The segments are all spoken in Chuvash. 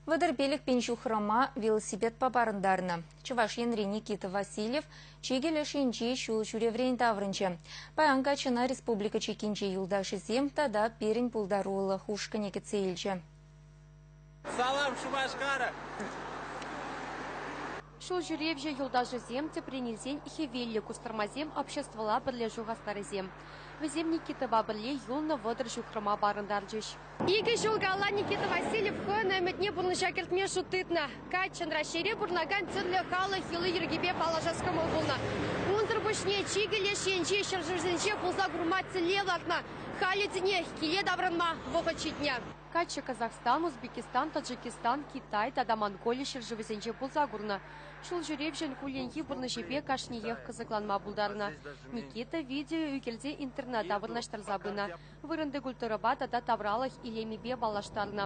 35 пин ҫухрӑма велосипедпа парӑнтарнӑ. Чӑваш Енри Никита Васильев чикӗ леш енчи ҫул ҫӳреврен таврӑнчӗ. Паян каччӑна республика чиккинчи юлташӗсем тата пирӗн пултарулӑх ушкӑнӗ кӗтсе илчӗ. Салам, Шупашкар! Ҫул ҫӳревҫӗ юлташӗсем, тӗпрен илсен, хӗвеллӗ кустӑрмасем обществӑлла пӗрлешӳ хастарӗсем. Вӗсем Никитӑпа пӗрле юлнӑ 30 ҫухрӑма парӑнтарчӗҫ. Икӗ ҫул каялла Никита Васильев хӑйӗн ӗмӗтне пурнӑҫа кӗртме шут тытнӑ. Каччӑн Раҫҫейре пурӑнакан тӗрлӗ халӑх йӑли-йӗркипе паллашас кӑмӑл пулнӑ. Унсӑр пуҫне чикӗ леш енчи ҫӗршывсенче пулса курма тӗллев лартнӑ. Халӗ тинех киле таврӑнма вӑхӑт ҫитнӗ. Каччӑ Казахстан, Узбекистан, Таджикистан, Китай тата Монголи ҫӗршывӗсенче пулса курнӑ. Ҫул ҫӳревҫӗн кулленхи пурнӑҫӗпе кашниех кӑсӑкланма пултарнӑ. Никита видео ӳкерсе интернета вырнаҫтарса пынӑ. Вырӑнти культурӑпа тата тавралӑх илемӗпе паллаштарнӑ.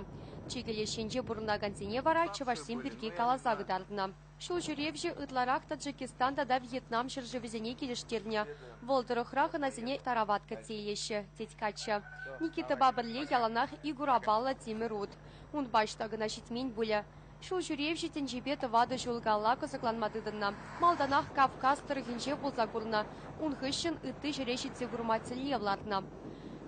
Чикӗ леш енче пурӑнакансене вара чӑвашсем пирки каласа кӑтартнӑ. Ҫул ҫӳревҫӗ ытларах Таджикистан тата Вьетнам ҫӗршывӗсене килӗштернӗ. Вӑл тӑрӑхра хӑнасене тарават кӗтсе илеҫҫӗ, тет каччӑ. Никитӑпа пӗрле яланах ик урапаллӑ тимӗр ут. Унпа ӑҫта кӑна ҫитмен пулӗ. Ҫул ҫӳревҫӗ тӗнчипе тӑватӑ ҫул каялла кӑсӑкланма тытӑннӑ. Малтанах Кавказ тӑрӑхӗнче пулса курнӑ, ун хыҫҫӑн ытти ҫӗре ҫитсе курма тӗллев лартнӑ.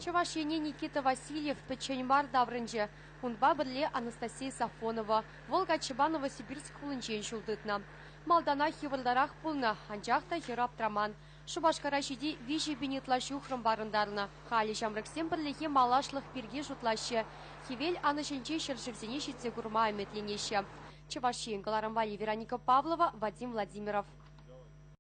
Чӑваш Ене Никита Васильев пӗччен мар таврӑнчӗ. Унпа пӗрле Анастасия Сафонова. Вӑл каччӑпа Новосибирск хулинчен ҫул тытнӑ. Малтанах йывӑртарах пулнӑ, анчах та хӗр аптраман. Шупашкара ҫити 3000 ытла ҫухрӑм парӑнтарнӑ. Халӗ ҫамрӑксем пӗрлехи малашлӑх пирки шутлаҫҫӗ. Хӗвел анӑҫӗнчи ҫӗршывсене ҫитсе курма ӗмӗтленеҫҫӗ. Чӑваш Ен кӑларӑм валли Вероника Павлова, Вадим Владимиров.